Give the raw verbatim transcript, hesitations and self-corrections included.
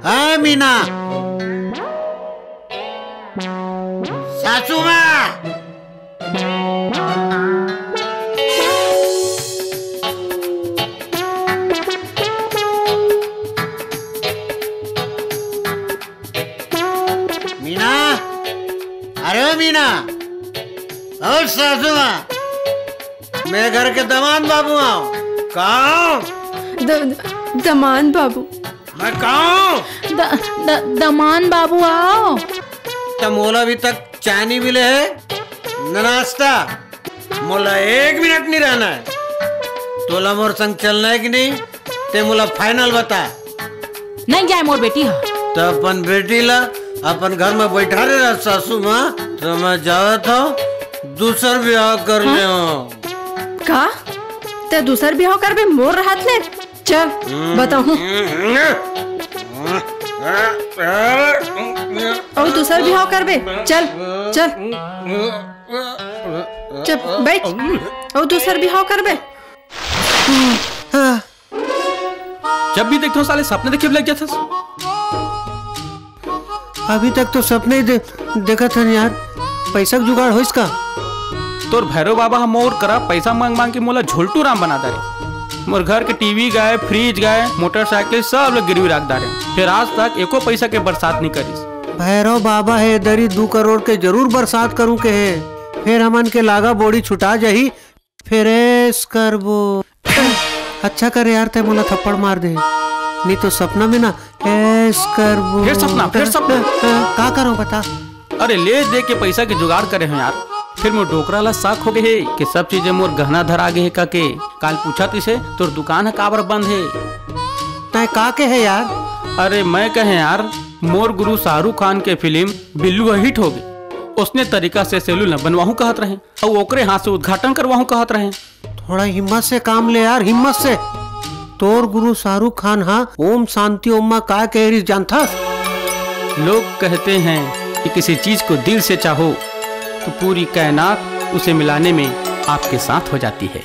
हाँ मीना, सासू माँ। मीना, अरे ओ मीना, ओ सासू माँ, मैं घर के दमांद बाबू आंव। का? द-, द-, दमांद बाबू। मैं का? द-, द-, दमांद बाबू आंव। त मोला अभी तक चाय नहीं मिले है, न नाश्ता। मोला एक मिनट नहीं रहना है। तोला मोर संग चलना है कि नहीं? ते मोला final बता। नहीं जाए मोर बेटी हा। त अपन बेटी ला अपन घर में बैठा रहे रह सासू माँ, त मैं जावत हूँ, दूसर ब्याह कर हाँ? ले हूँ। का? ते दूसर ब्याह करबे मोर रहत ले? चल, बताहूँ। अउ दूसर बिहाव करबे? चल, चल। चुप, बैठ। अउ दूसर बिहाव करबे? जब भी देखथो साले सपने देखे लग जाथस। अभी तक तो सपने ही दे-, देखत हन यार, पैसा के जुगाड़ होइस का? तोर भैरव बाबा ह मोर करा पैसा मांग मांग के मोला झोलटू राम बना डारे। मोर घर के टीवी गाय, फ्रिज गाय, मोटरसाइकिल सब ल गिरवी रख डारे। फिर आज तक एको पैसा के बरसात नहीं करिस। भैरव बाबा हे दरी दू करोड़ के जरूर बरसात करूं के हे, फिर हमन के लागा बोड़ी छुटा जाही, फिर ऐस करबो। अच्छा करे यार, तै मोला थप्पड़ मार दे, नहीं तो सपना में ना ऐस करबो। फिर सपना, फिर सपना। का करो बता? अरे ले दे के पैसा के जुगाड़ करे हो यार। फिर मोर डोकरा ला शक हो गए हे कि सब चीजें मोर गहना धरा गए हे कके। काल पूछा तिसे तोर दुकान ह काबर बंद हे? तै का कहे यार? अरे मैं कहे यार, मोर गुरु शाहरुख खान के फिल्म बिल्लू ह हिट हो गए, उसने तरीका से सैलून ला बनवाहू कहत रहे। अउ ओकरे हाथ से उद्घाटन करवाहूं कहत रहे। थोड़ा हिम्मत से काम ले यार, हिम्मत से। तोर गुरु शाहरुख खान हा ओम शांति ओम मा का कहे रिस जानथस? लोग कहते हैं कि किसी चीज को दिल से चाहो तो पूरी कायनात उसे मिलाने में आपके साथ हो जाती है।